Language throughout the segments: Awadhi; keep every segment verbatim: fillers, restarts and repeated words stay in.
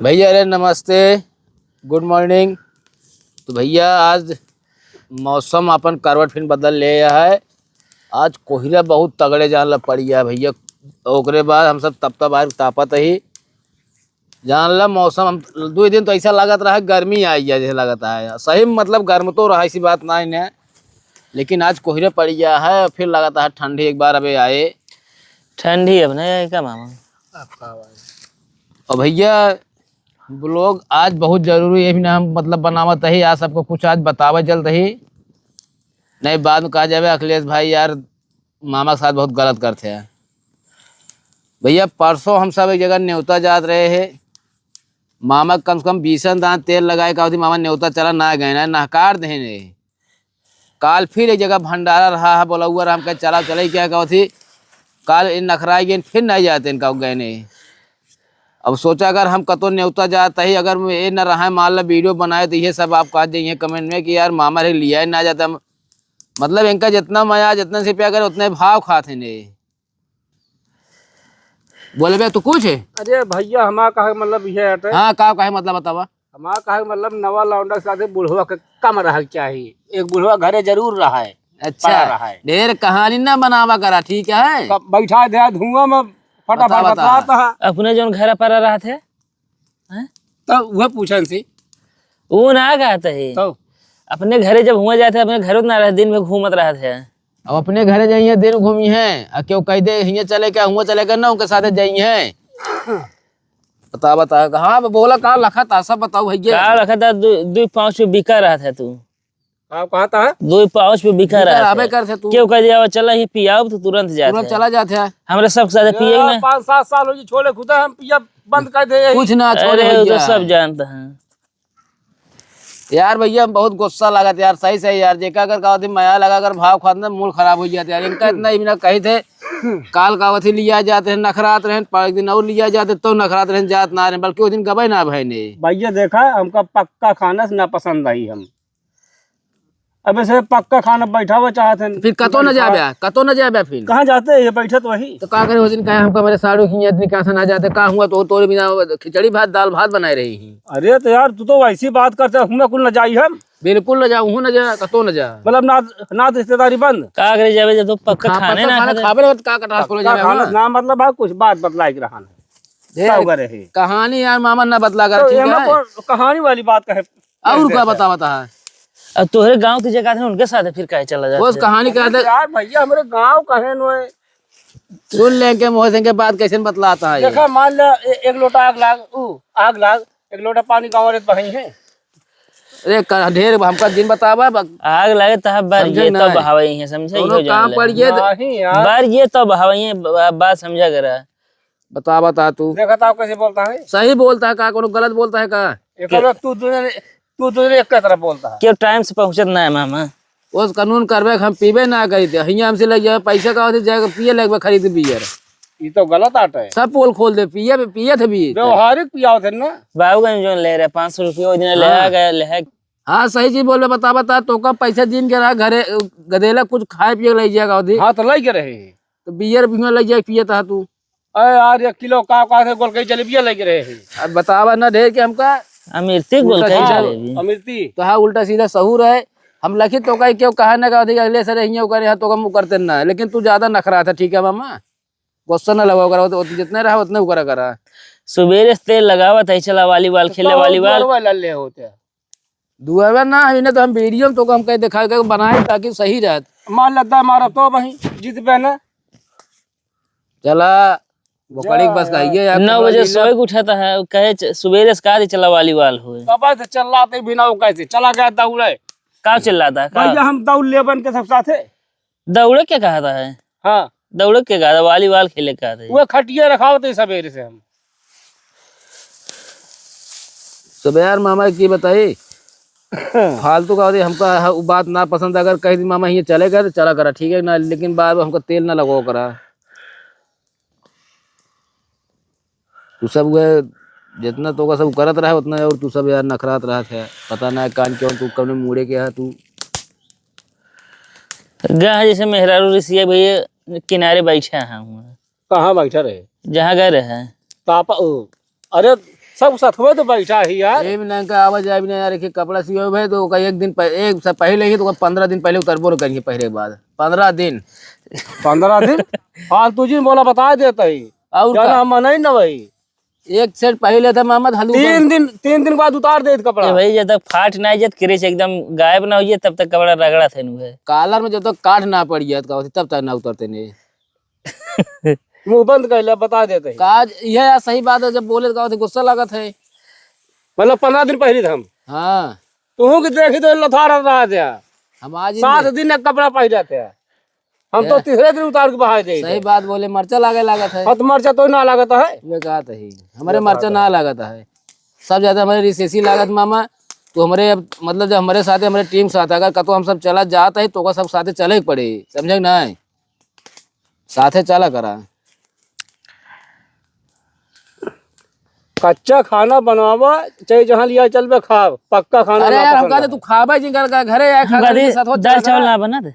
भैया, अरे नमस्ते, गुड मॉर्निंग। तो भैया, आज मौसम अपन करवट फिर बदल ले है। आज कोहरा बहुत तगड़े जान ला पड़िया है भैया। ओकरे बाद हम सब तपता बाहर तापत ही। जान ला मौसम हम दुइ दिन तो ऐसा लागत रहा गर्मी आई है, जैसे लागत है सही, मतलब गर्म तो रहा, ऐसी बात ना है, लेकिन आज कोहरा पड़िया है, फिर लागत है ठंडी एक बार अबे आए। ठंडी अब नहीं आई का मामा? और भैया, ब्लॉग आज बहुत जरूरी है, ये भी ना हम मतलब बनावत ही, आज सबको कुछ आज बतावे चलत ही, नहीं बाद में कहा जावे अखिलेश भाई यार मामा के साथ बहुत गलत करते हैं। भैया, परसों हम सब एक जगह नेवता जात रहे हैं, मामा कम से कम बीसन दान तेल लगाए का होती, मामा नेवता चला ना गए ना, नहकार देने। काल फिर एक जगह भंडारा रहा है, बोला हुआ राम का चला चले क्या कहती, काल इन नखराई गए फिर नहीं जाते इनका गए नहीं। अब सोचा अगर हम कतो नेवता जाता ही, अगर ये न रहा है, मान ला वीडियो बनाए तो ये सब आप कह जाइए कमेंट में कि यार मामा रे लिया ही ना जाता। मतलब इनका जितना मया, जितना से प्यार करे उतने भाव खाते ने। बोले बे तू कुछ है? अरे भैया, हमारा कहे मतलब ये है हाँ, का कहे मतलब बतावा? हमारा कहे मतलब नवा लौंडा के साथे बुढ़वा के कम रहे के चाही। एक बुढ़वा घरे जरूर रहे। अच्छा, पड़ा रहे। ढेर कहानी ना बनावा करा, ठीक है? कब बैठा दे धुआं में फटाफट बतावा बतलाता है। अपने जौन घर पर रहत है, हैं? तो वह पूछन सी। वो ना कहते है। तो? अपने घरे जब हुआ जाते, अपने घरों ना रहे, दिन में घूमत रहत है। अब अपने घरे जाइए, दिन घूमी है, आ क्यों कह दे, हियाँ चले क्या, हुआ चले क्या, ना उनके साथे जाइए। बता, बता, हाँ, बोला का लखत आ, सब बताओ भैया। का लखत आ, दु, दु पाँच पे बिका रहत है तू। का कहता है? दो पाउच पे बिका बिका रहा रहबे था। करते तू। क्यों कह दिया, "चला ही पियाओ", तो तुरंत जाते तुरंत हैं। चला जाते हैं। हमरे सब के साथ पिए ये ना। पाँच सात साल हो गए छोड़े खुदा, हम पिया बंद कर दे यही। कुछ ना छोड़े अरे, वो तो भैया। सब जानते हैं। यार भैया, बहुत गुस्सा लागत यार, सही सही यार, जेका अगर का दिन मया लगा, अगर भाव खात ना, मूड खराब हो जाता यार। इनका इतना ही बिना कही थे, काल का वथी लिया जाते हैं, नखरात रहे, पाँच दिन और लिया जाते, तो नखरात रहे, जात ना रहे, बल्कि वो दिन गबे ना भय ने। भैया देखा, हमका पक्का खाना से ना पसंद आई हम। अब ऐसे पक्का खाना बैठा हुआ चाहत हैं। फिर कतो न जाबे, कतो न जाबे फिर। कहाँ जाते हैं? ये बैठे तो वही। तो का करे, उस दिन कहे हमका मेरे साढ़ू की नियत निकासन आ जाते, का हुआ तो तोरे बिना खिचड़ी भात, दाल भात बनाए रही ही। अरे तो यार, तू तो वैसी बात करते, हमें कुल न जाई हम। बिल्कुल न जा, उहू न जा, कतो न जा। मतलब ना, ना रिश्तेदारी बंद। का करे जाबे जब तो पक्का खा-, खाने पक्का ना खाना खाते। खाबे ना, का कटास को ले पक्का जाबे खाना हम? ना, मतलब भाई कुछ बात बतलाए के रहा ना। ढेर का करे है? कहानी यार मामा ना बतला कर, तो ठीक एमा है? कौन कहानी वाली बात कहे? और का बता, बता है? अब तोहरे गाँव की जगह थे, उनके साथ फिर काहे चला जाता बस है? कहानी का अरे था? यार भैया, हमरे गाँव कहे नो है। सुन ले के मोह सिंह के बात कैसे बतलाता है ये? देखा, मान ले, ए-, एक लोटा आग लाग, ऊ, आग लाग, एक लोटा पानी गाँव रे बही है। अरे, का ढेर हमका दिन बतावा, बक- आग लागे तब बार समझे ये ना? तो बहावे ही है, समझे? दोनों इहो जान काम ले। पड़ गए तो नहीं यार। बार ये तो बहावे ही है, बा-, बात समझा करा। बता, बता तू। देखा था कैसे बोलता है? सही बोलता है का, कोनो गलत बोलता है का? ये तो तू दूसरे, तू दूसरे एक तरफ बोलता है। क्यों टाइम से पहुँचत ना है मामा? उस कानून करबे हम पीबे ना करी थे। हियाँ हमसे लग जाए पैसा का होते जाएगा पिए लगबे खरीद बियर। ये तो गलत आटा है। सब पोल खोल दे, पिए, पिए थे भी। व्यवहारिक पियाओ थे ना। बाबूगंज जोन ले रहे पाँच सौ रुपये, वो दिन ले हाँ। आ गए, ले आ। हाँ, सही चीज बोल रहे, बता, बता, तो का पैसा दिन के रहा घरे, गदेला कुछ खाए पिए ले जाएगा होती। हाँ, तो लाई के रहे। तो बियर भी ले जाए पिए था तू। अरे यार, एक किलो का, का से गोलकई जलेबिया लेके रहे हैं। अब बतावा ना ढेर के हमका। अमृति उल्टा गोलकई सीधा जलेबी। अमृति। तो हाँ, उल्टा सीधा सहूर है। हम लखी तो का क्यों कहा ना का अधिक अगले सरे हियाँ ओकर यहाँ तो कम करते ना है। लेकिन तू ज्यादा नखरा था, ठीक है मामा? गुस्सा ना लगाओ करा, वो तो जितने रहा उतने ओकरा करा। सुबेरे से तेल लगावत है, चला वॉलीबॉल खेले, तो वॉलीबॉल। दुआरवा लल्ले होते हैं। दुआरवा ना, इन्हें तो हम वीडियो में तो हम कहीं दिखा के बनाए ताकि सही रहत। मार लद्दा मारा तो वहीं जीत पे ना। चला, बोकड़ी के बस कहिए यार, नौ बजे सोए के उठा था, कहे च-, सुबेरे से कहा दे चला वॉलीबॉल होए। कब से चिल्लाते भी ना हो कैसे, चला गया दौड़े। का चिल्लाता है? का? भैया हम दौड़ ले बन के सब साथे। दौड़े के कहा था है? हाँ। दौड़े के कहा था, वॉलीबॉल खेले कहा था। वो खटिया रखा होते सवेरे से हम। सुबेर मामा की बताई, फालतू का होती, हमका ह-, उ बात ना पसंद। अगर कह दी मामा ये चले गए तो चला करा, ठीक है ना, लेकिन बार बार हमका तेल ना लगो करा। तू सब वह जितना तो का सब करत रहा उतना, और तू सब यार नखरात रहा है, पता ना कान क्यों तू कौन मूड़े के है तू। गाह जैसे मेहरारू रिसिया भैया किनारे बैठा है हुआ। कहाँ बैठा रहे? जहाँ गए रहे। पापा, ओ, अरे, सब सथवे तो बैठा ही यार। ए भी नहीं का आवा जाए भी नहीं यार, एक कपड़ा सियो भाई तो ओका एक दिन पह-, एक से पहले ही तो ओका पन्द्रह दिन पहले उतरबो न करिए पहले के बाद। पन्द्रह दिन। पन्द्रह दिन? फालतू जी बोला, बता देता ही। और जाना का? हम नहीं ना भाई। एक सेट पहले था मोहम्मद हलू तीन दिन, तीन दिन बाद उतार दे कपड़ा। ए भाई, जब तक फाट ना जात, किरे से एकदम गायब ना हो जाए, तब तक कपड़ा रगड़ा थे नु है। कॉलर में जब तक काट ना पड़ जात, का होती, तब तक ना उतरते नहीं। मुंह बंद कर ले, बता देते हैं। काज यह यार सही बात है, जब बोले तो का होती, गुस्सा लागत है। मतलब पन्द्रह दिन पहले थे हम। हाँ। तुहूँ की देखी तो लथार रहा थे। हम आज ही सात दिन एक कपड़ा पहले थे। हम तो ये तीसरे दिन उतार के बहाय दे सही थे। बात बोले, मरचा लागे लागत है। हाँ, तो मरचा तो ना लागत है। वे कहा तो ही, हमरे ये मरचा बात ना है। लागत है। सब ज्यादा हमरे रिसेसी लागत मामा। तो हमरे अब, मतलब, जब हमरे साथे, हमरे टीम साथ, अगर कतो हम सब चला जात है, तो ओकर सब साथे चले के पड़े, समझे कि नाहीं? साथे चला करा। कच्चा खाना बनावा, चाहे जहाँ लिया चलबे खाब, पक्का खाना अरे ना यार, हम पसंद कहते है। तू खाबे जी, घर, घर, घरे आए, खा हम कहते के साथ हो दाल चला चावल करा। ना बना दे।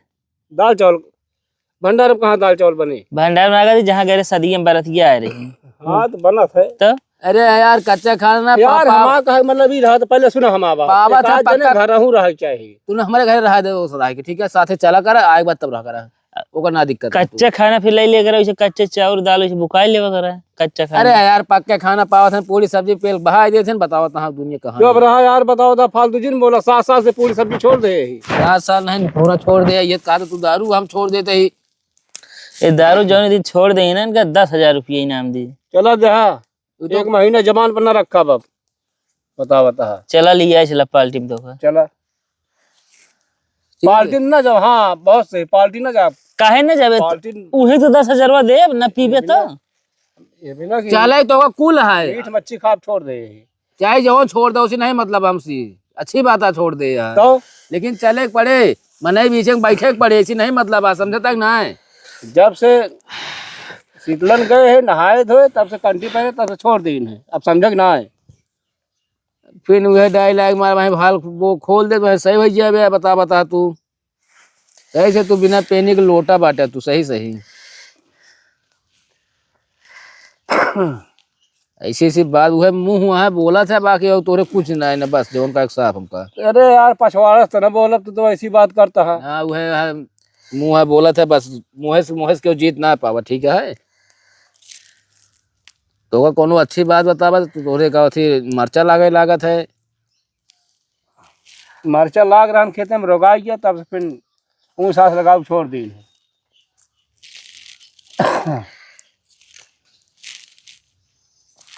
दाल चावल, भंडार में कहाँ दाल चावल बने? भंडार में आ गए, जहाँ गए रहे शादी में, बरतिया आए रही। हाँ, तो बनत है। तो? अरे यार, कच्चा खाना ना, यार, पापा। हमार कहे मतलब ई रहा, तो पहले सुना हमार बात। पापा एक था आध जने पक्का। घरहू रहे के चाही। तू ना हमारे घर रहा दे, उस रहा के, ठीक है, साथे चला कर, आए के बाद तब रहा कर। ओकर ना दिक्कत है तू। कच्चा खाना फिर ले लेकर, वैसे कच्चे चाउर दाल वैसे बुकाई लेवा करा, कच्चा खाना। अरे यार, पक्का खाना पावत है, पूरी सब्जी पेल बहाई देते हैं, बतावत हाँ दुनिया कहाँ चुप है। रहा यार, बताओ दा, फालतू जिन बोला, सात साल से पूरी सब्जी छोड़ दे यही। सात साल नहीं, पूरा छोड़ दे, ये कहा तो तू दारू हम छोड़ देते ही। ये दारू जौन दिन छोड़ दे ना, इनका दस हजार रुपया इनाम दी। चला दे, हाँ। वो तो एक महीना जबान पर ना रखा बाप। बता, बता। चला लिया, चला पार्टी में धोखा। चला। ठीक है। पार्टी ना जाओ, हाँ, बहुत सही, पार्टी ना जाओ। काहे ना जाबे? पार्टी उहे तो दस हजारवा देब, ना पीबे ये भी तो। ना, ये भी ना कि चले तो ओका कुल है। मीट मच्छी खाब छोड़ दे। चाहे जवन छोड़ दे, उसे नहीं मतलब हमसे। अच्छी बात है, छोड़ दे यार। तो? लेकिन चले के पड़े, मनई बीचे में बैठे के पड़े, ऐसी नहीं मतलब है, समझे तक ना है? जब से शीतलन गए हैं, नहाए धोए, तब से कंठी पहने, तब से छोड़ दीन है। अब समझे कि ना है? फिर उहे डायलॉग मार, भाई, भाल वो खोल दे, तो सही हो जाबे, बता, बता तू। सही से तू बिना पेनी के लोटा बाटे तू, सही, सही। ऐसी, ऐसी बात, उहे मुंह वहाँ बोला था, बाकी और तोरे कुछ ना है ना, बस जौन का एक साफ हमका। अरे यार, पछवाड़ा से ना बोलब, तू तो ऐसी बात करता है। हाँ, उहे है, मुंह है बोला था, बस मुँहे से, मुँहे से क्यों जीत ना पावा, ठीक है? तो ओकर कोनो अच्छी बात बतावा, तो तोरे का अथी मरचा लागे लागत है। मरचा लाग रहन खेते में, रोगाई गया, तब से फिर ऊँस आस लगाव छोड़ दीन।